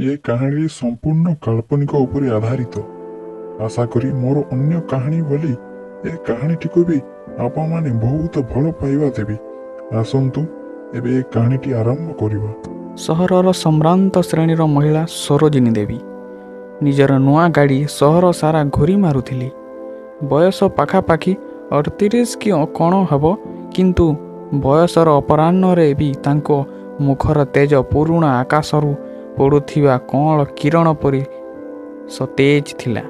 ଏ କାହାଣୀ ସମ୍ପୂର୍ଣ୍ଣ କାଳ୍ପନିକ ଉପରେ ଆଧାରିତ। ଆଶା କରି ମୋର ଅନ୍ୟ କାହାଣୀ ଭଳି ଏ କାହାଣୀଟିକୁ ବି ଆପଣମାନେ ବହୁତ ଭଲ ପାଇବା ଦେବେ। ଆସନ୍ତୁ ଏବେ ଏ କାହାଣୀଟି ଆରମ୍ଭ କରିବା। ସହରର ସମ୍ଭ୍ରାନ୍ତ ଶ୍ରେଣୀର ମହିଳା ସରୋଜିନୀ ଦେବୀ ନିଜର ନୂଆ ଗାଡ଼ି ସହର ସାରା ଘୁରି ମାରୁଥିଲେ। ବୟସ ପାଖାପାଖି 38 କି କ'ଣ ହେବ, କିନ୍ତୁ ବୟସର ଅପରାହ୍ନରେ ବି ତାଙ୍କ ମୁଖର ତେଜ ପୁରୁଣା ଆକାଶରୁ ପଡ଼ୁଥିବା କଅଁଳ କିରଣ ପରି ସତେଜ ଥିଲା।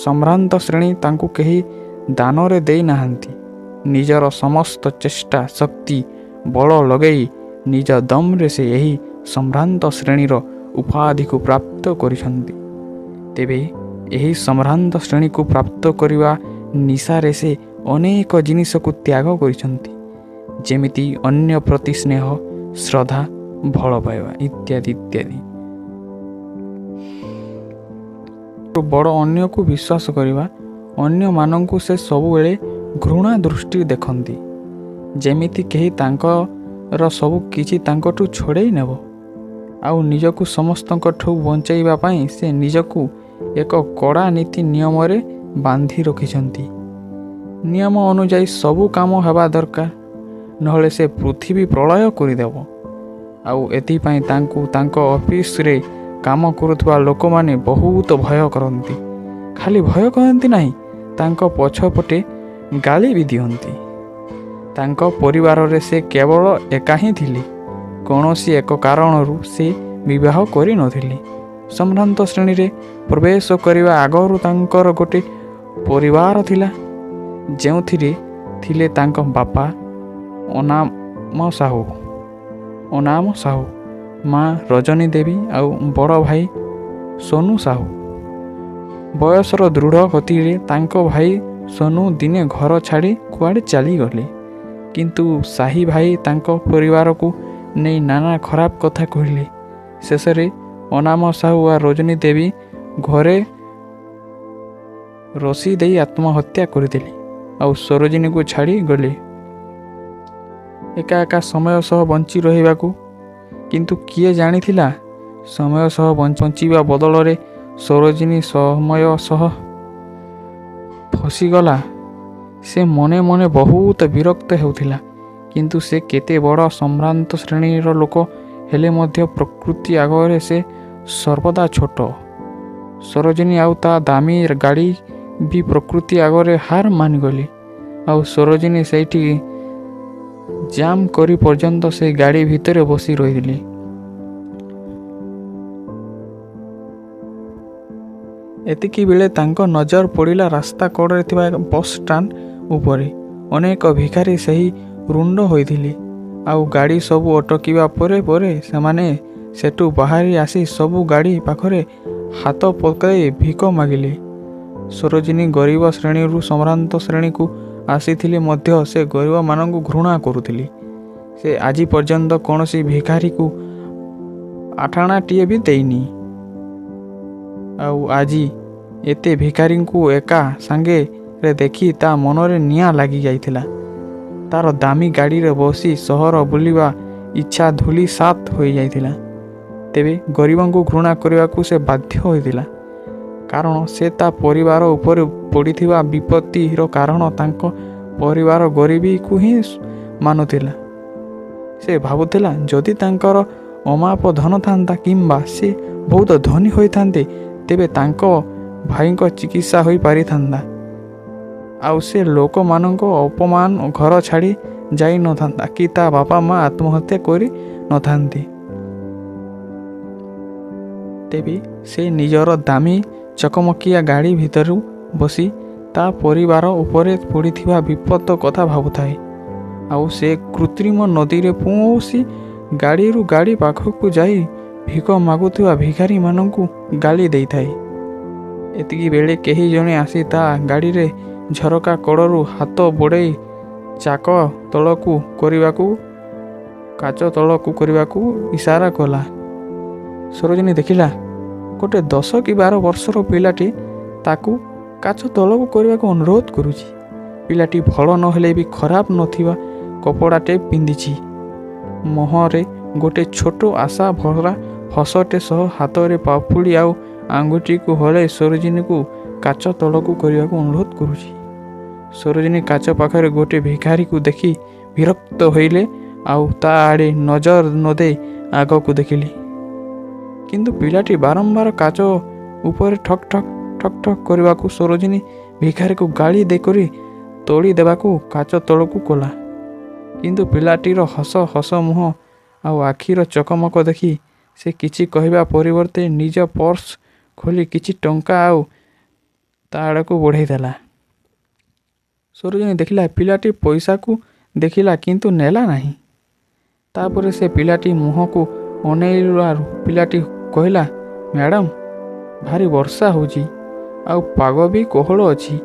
ସମ୍ଭ୍ରାନ୍ତ ଶ୍ରେଣୀ ତାଙ୍କୁ କେହି ଦାନରେ ଦେଇନାହାନ୍ତି। ନିଜର ସମସ୍ତ ଚେଷ୍ଟା, ଶକ୍ତି, ବଳ ଲଗେଇ ନିଜ ଦମ୍ରେ ସେ ଏହି ସମ୍ଭ୍ରାନ୍ତ ଶ୍ରେଣୀର ଉପାଧିକୁ ପ୍ରାପ୍ତ କରିଛନ୍ତି। ତେବେ ଏହି ସମ୍ଭ୍ରାନ୍ତ ଶ୍ରେଣୀକୁ ପ୍ରାପ୍ତ କରିବା ନିଶାରେ ସେ ଅନେକ ଜିନିଷକୁ ତ୍ୟାଗ କରିଛନ୍ତି, ଯେମିତି ଅନ୍ୟ ପ୍ରତି ସ୍ନେହ, ଶ୍ରଦ୍ଧା, ଭଲ ପାଇବା ଇତ୍ୟାଦି ଇତ୍ୟାଦି। ବଡ଼ ଅନ୍ୟକୁ ବିଶ୍ୱାସ କରିବା, ଅନ୍ୟମାନଙ୍କୁ ସେ ସବୁବେଳେ ଘୃଣା ଦୃଷ୍ଟି ଦେଖନ୍ତି, ଯେମିତି କେହି ତାଙ୍କର ସବୁ କିଛି ତାଙ୍କଠୁ ଛଡ଼େଇ ନେବ। ଆଉ ନିଜକୁ ସମସ୍ତଙ୍କଠୁ ବଞ୍ଚାଇବା ପାଇଁ ସେ ନିଜକୁ ଏକ କଡ଼ା ନୀତି ନିୟମରେ ବାନ୍ଧି ରଖିଛନ୍ତି। ନିୟମ ଅନୁଯାୟୀ ସବୁ କାମ ହେବା ଦରକାର, ନହେଲେ ସେ ପୃଥିବୀ ପ୍ରଳୟ କରିଦେବ। ଆଉ ଏଥିପାଇଁ ତାଙ୍କୁ ତାଙ୍କ ଅଫିସରେ କାମ କରୁଥିବା ଲୋକମାନେ ବହୁତ ଭୟ କରନ୍ତି। ଖାଲି ଭୟ କରନ୍ତି ନାହିଁ, ତାଙ୍କ ପଛପଟେ ଗାଳି ବି ଦିଅନ୍ତି। ତାଙ୍କ ପରିବାରରେ ସେ କେବଳ ଏକା ହିଁ ଥିଲେ। କୌଣସି ଏକ କାରଣରୁ ସେ ବିବାହ କରିନଥିଲେ। ସମ୍ଭ୍ରାନ୍ତ ଶ୍ରେଣୀରେ ପ୍ରବେଶ କରିବା ଆଗରୁ ତାଙ୍କର ଗୋଟେ ପରିବାର ଥିଲା, ଯେଉଁଥିରେ ଥିଲେ ତାଙ୍କ ବାପା ଅନାମ ସାହୁ, ମା ରଜନୀ ଦେବୀ ଆଉ ବଡ଼ ଭାଇ ସୋନୁ ସାହୁ। ବୟସର ଦୃଢ଼ ଗତିରେ ତାଙ୍କ ଭାଇ ସୋନୁ ଦିନେ ଘର ଛାଡ଼ି କୁଆଡ଼େ ଚାଲିଗଲେ। କିନ୍ତୁ ସାହି ଭାଇ ତାଙ୍କ ପରିବାରକୁ ନେଇ ନାନା ଖରାପ କଥା କହିଲେ। ଶେଷରେ ଅନାମ ସାହୁ ଆଉ ରଜନୀ ଦେବୀ ଘରେ ରସି ଦେଇ ଆତ୍ମହତ୍ୟା କରିଦେଲେ ଆଉ ସରୋଜିନୀକୁ ଛାଡ଼ି ଗଲେ ଏକା ଏକା ସମୟ ସହ ବଞ୍ଚି ରହିବାକୁ। କିନ୍ତୁ କିଏ ଜାଣିଥିଲା, ସମୟ ସହ ବଞ୍ଚିବା ବଦଳରେ ସରୋଜିନୀ ସମୟ ସହ ଫସିଗଲା। ସେ ମନେ ମନେ ବହୁତ ବିରକ୍ତ ହେଉଥିଲା, କିନ୍ତୁ ସେ କେତେ ବଡ଼ ସମ୍ଭ୍ରାନ୍ତ ଶ୍ରେଣୀର ଲୋକ ହେଲେ ମଧ୍ୟ ପ୍ରକୃତି ଆଗରେ ସେ ସର୍ବଦା ଛୋଟ। ସରୋଜିନୀ ଆଉ ତା ଦାମୀ ଗାଡ଼ି ବି ପ୍ରକୃତି ଆଗରେ ହାର ମାନିଗଲେ। ଆଉ ସରୋଜିନୀ ସେଇଠି ଜାମ୍ କରି ପର୍ଯ୍ୟନ୍ତ ସେଇ ଗାଡ଼ି ଭିତରେ ବସି ରହିଥିଲେ। ଏତିକି ବେଳେ ତାଙ୍କ ନଜର ପଡ଼ିଲା ରାସ୍ତା କଡ଼ରେ ଥିବା ଏକ ବସ୍ ଷ୍ଟାଣ୍ଡ ଉପରେ। ଅନେକ ଭିକାରୀ ସେହି ରୁଣ୍ଡ ହୋଇଥିଲେ। ଆଉ ଗାଡ଼ି ସବୁ ଅଟକିବା ପରେ ପରେ ସେମାନେ ସେଠୁ ବାହାରି ଆସି ସବୁ ଗାଡ଼ି ପାଖରେ ହାତ ପକାଇ ଭିକ ମାଗିଲେ। ସରୋଜିନୀ ଗରିବ ଶ୍ରେଣୀରୁ ସମ୍ଭ୍ରାନ୍ତ ଶ୍ରେଣୀକୁ ଆସିଥିଲେ ମଧ୍ୟ ସେ ଗରିବମାନଙ୍କୁ ଘୃଣା କରୁଥିଲେ। ସେ ଆଜି ପର୍ଯ୍ୟନ୍ତ କୌଣସି ଭିକାରୀକୁ ଆଠାଣାଟିଏ ବି ଦେଇନି। ଆଉ ଆଜି ଏତେ ଭିକାରୀଙ୍କୁ ଏକା ସାଙ୍ଗରେ ଦେଖି ତା ମନରେ ନିଆଁ ଲାଗି ଯାଇଥିଲା। ତାର ଦାମୀ ଗାଡ଼ିରେ ବସି ସହର ବୁଲିବା ଇଚ୍ଛା ଧୂଳିସାତ୍ ହୋଇଯାଇଥିଲା। ତେବେ ଗରିବଙ୍କୁ ଘୃଣା କରିବାକୁ ସେ ବାଧ୍ୟ ହୋଇଥିଲା, କାରଣ ସେ ତା ପରିବାର ଉପରେ ପଡ଼ିଥିବା ବିପତ୍ତିର କାରଣ ତାଙ୍କ ପରିବାର ଗରିବୀକୁ ହିଁ ମାନୁଥିଲା। ସେ ଭାବୁଥିଲା, ଯଦି ତାଙ୍କର ଅମାପ ଧନ ଥାନ୍ତା କିମ୍ବା ସେ ବହୁତ ଧନୀ ହୋଇଥାନ୍ତେ, ତେବେ ତାଙ୍କ ଭାଇଙ୍କ ଚିକିତ୍ସା ହୋଇପାରିଥାନ୍ତା ଆଉ ସେ ଲୋକମାନଙ୍କ ଅପମାନ ଘର ଛାଡ଼ି ଯାଇନଥାନ୍ତା କି ତା ବାପା ମା ଆତ୍ମହତ୍ୟା କରି ନଥାନ୍ତେ। ତେବେ ସେ ନିଜର ଦାମୀ ଚକମକିଆ ଗାଡ଼ି ଭିତରୁ ବସି ତା ପରିବାର ଉପରେ ପଡ଼ିଥିବା ବିପଦ କଥା ଭାବୁଥାଏ। ଆଉ ସେ କୃତ୍ରିମ ନଦୀରେ ପହଁରି ଗାଡ଼ିରୁ ଗାଡ଼ି ପାଖକୁ ଯାଇ ଭିକ ମାଗୁଥିବା ଭିକାରୀମାନଙ୍କୁ ଗାଳି ଦେଇଥାଏ। ଏତିକି ବେଳେ କେହି ଜଣେ ଆସି ତା ଗାଡ଼ିରେ ଝରକା କଡ଼ରୁ ହାତ ବଢ଼େଇ ଚାକ ତଳକୁ କରିବାକୁ କାଚ ତଳକୁ କରିବାକୁ ଇସାରା କଲା। ସରୋଜିନୀ ଦେଖିଲା, ଗୋଟେ 10 କି 12 ବର୍ଷର ପିଲାଟି ତାକୁ କାଚ ତଳକୁ କରିବାକୁ ଅନୁରୋଧ କରୁଛି। ପିଲାଟି ଭଲ ନହେଲେ ବି ଖରାପ ନଥିବା କପଡ଼ାଟେ ପିନ୍ଧିଛି। ମୁହଁରେ ଗୋଟେ ଛୋଟ ଆଶା ଭରା ହସଟେ ସହ ହାତରେ ପାପୁଲି ଆଉ ଆଙ୍ଗୁଠିକୁ ହଲେଇ ସରୋଜିନୀକୁ କାଚ ତଳକୁ କରିବାକୁ ଅନୁରୋଧ କରୁଛି। ସରୋଜିନୀ କାଚ ପାଖରେ ଗୋଟେ ଭିଖାରୀକୁ ଦେଖି ବିରକ୍ତ ହୋଇଲେ ଆଉ ତା ଆଡ଼େ ନଜର ନଦେଇ ଆଗକୁ ଦେଖିଲେ। କିନ୍ତୁ ପିଲାଟି ବାରମ୍ବାର କାଚ ଉପରେ ଠକ୍ ଠକ୍ ଠକ୍ ଠକ୍ କରିବାକୁ ସରୋଜିନୀ ଭିଖାରୀକୁ ଗାଳି ଦେଇକରି ତୋଳି ଦେବାକୁ କାଚ ତଳକୁ କଲା। କିନ୍ତୁ ପିଲାଟିର ହସ ହସ ମୁହଁ ଆଉ ଆଖିର ଚକମକ ଦେଖି ସେ କିଛି କହିବା ପରିବର୍ତ୍ତେ ନିଜ ପର୍ସ ଖୋଲି କିଛି ଟଙ୍କା ଆଉ ତା ଆଡ଼କୁ ବଢ଼େଇ ଦେଲା। ସରୋଜିନୀ ଦେଖିଲା ପିଲାଟି ପଇସାକୁ ଦେଖିଲା କିନ୍ତୁ ନେଲା ନାହିଁ। ତାପରେ ସେ ପିଲାଟି ମୁହଁକୁ ଅନେଇଲାରୁ ପିଲାଟି କହିଲା, ମ୍ୟାଡ଼ାମ୍, ଭାରି ବର୍ଷା ହେଉଛି ଆଉ ପାଗ ବି କୋହଳ ଅଛି।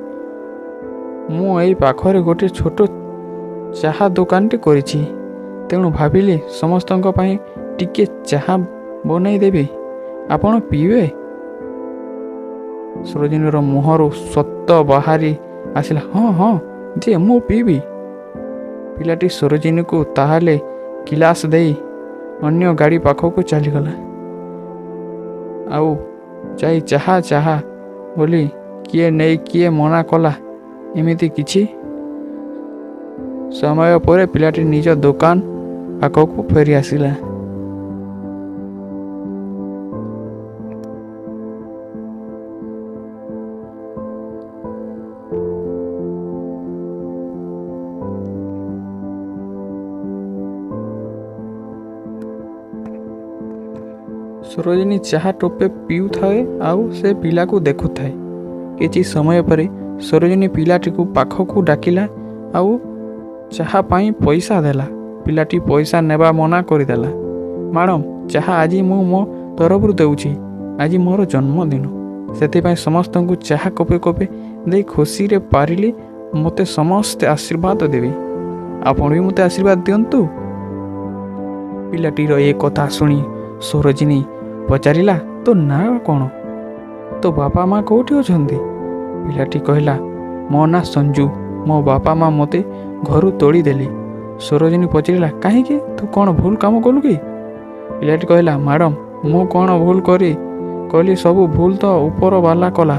ମୁଁ ଏଇ ପାଖରେ ଗୋଟେ ଛୋଟ ଚାହା ଦୋକାନଟି କରିଛି, ତେଣୁ ଭାବିଲି ସମସ୍ତଙ୍କ ପାଇଁ ଟିକେ ଚାହା ବନେଇ ଦେବି, ଆପଣ ପିଇବେ? ସରୋଜିନୀର ମୁହଁରୁ ସତ ବାହାରି ଆସିଲା, ହଁ ହଁ ଯେ ମୁଁ ପିଇବି। ପିଲାଟି ସରୋଜିନୀକୁ ତାହେଲେ ଗିଲାସ ଦେଇ ଅନ୍ୟ ଗାଡ଼ି ପାଖକୁ ଚାଲିଗଲା ଆଉ ଯାଇ ଚାହା ଚାହା ବୋଲି କିଏ ନେଇ କିଏ ମନା କଲା। ଏମିତି କିଛି ସମୟ ପରେ ପିଲାଟି ନିଜ ଦୋକାନ ପାଖକୁ ଫେରି ଆସିଲା। ସରୋଜିନୀ ଚାହା ଟୋପେ ପିଉଥାଏ ଆଉ ସେ ପିଲାକୁ ଦେଖୁଥାଏ। କିଛି ସମୟ ପରେ ସରୋଜିନୀ ପିଲାଟିକୁ ପାଖକୁ ଡାକିଲା ଆଉ ଚାହା ପାଇଁ ପଇସା ଦେଲା। ପିଲାଟି ପଇସା ନେବା ମନା କରିଦେଲା। ମ୍ୟାଡ଼ାମ୍, ଚାହା ଆଜି ମୁଁ ମୋ ତରଫରୁ ଦେଉଛି। ଆଜି ମୋର ଜନ୍ମଦିନ, ସେଥିପାଇଁ ସମସ୍ତଙ୍କୁ ଚାହା କପେ କପେ ଦେଇ ଖୁସିରେ ପାରିଲି ମୋତେ ସମସ୍ତେ ଆଶୀର୍ବାଦ ଦେବେ। ଆପଣ ବି ମୋତେ ଆଶୀର୍ବାଦ ଦିଅନ୍ତୁ। ପିଲାଟିର ଏ କଥା ଶୁଣି ସରୋଜିନୀ ପଚାରିଲା, ତୋ ନାଁ କ'ଣ? ତୋ ବାପା ମା କେଉଁଠି ଅଛନ୍ତି? ପିଲାଟି କହିଲା, ମୋ ନାଁ ସଞ୍ଜୁ, ମୋ ବାପା ମା ମୋତେ ଘରୁ ତୋଳି ଦେଲେ। ସରୋଜିନୀ ପଚାରିଲା, କାହିଁକି, ତୁ କ'ଣ ଭୁଲ କାମ କଲୁ କି? ପିଲାଟି କହିଲା, ମ୍ୟାଡ଼ାମ୍, ମୁଁ କ'ଣ ଭୁଲ କରି କଲି? ସବୁ ଭୁଲ ତ ଉପରବାଲା କଲା।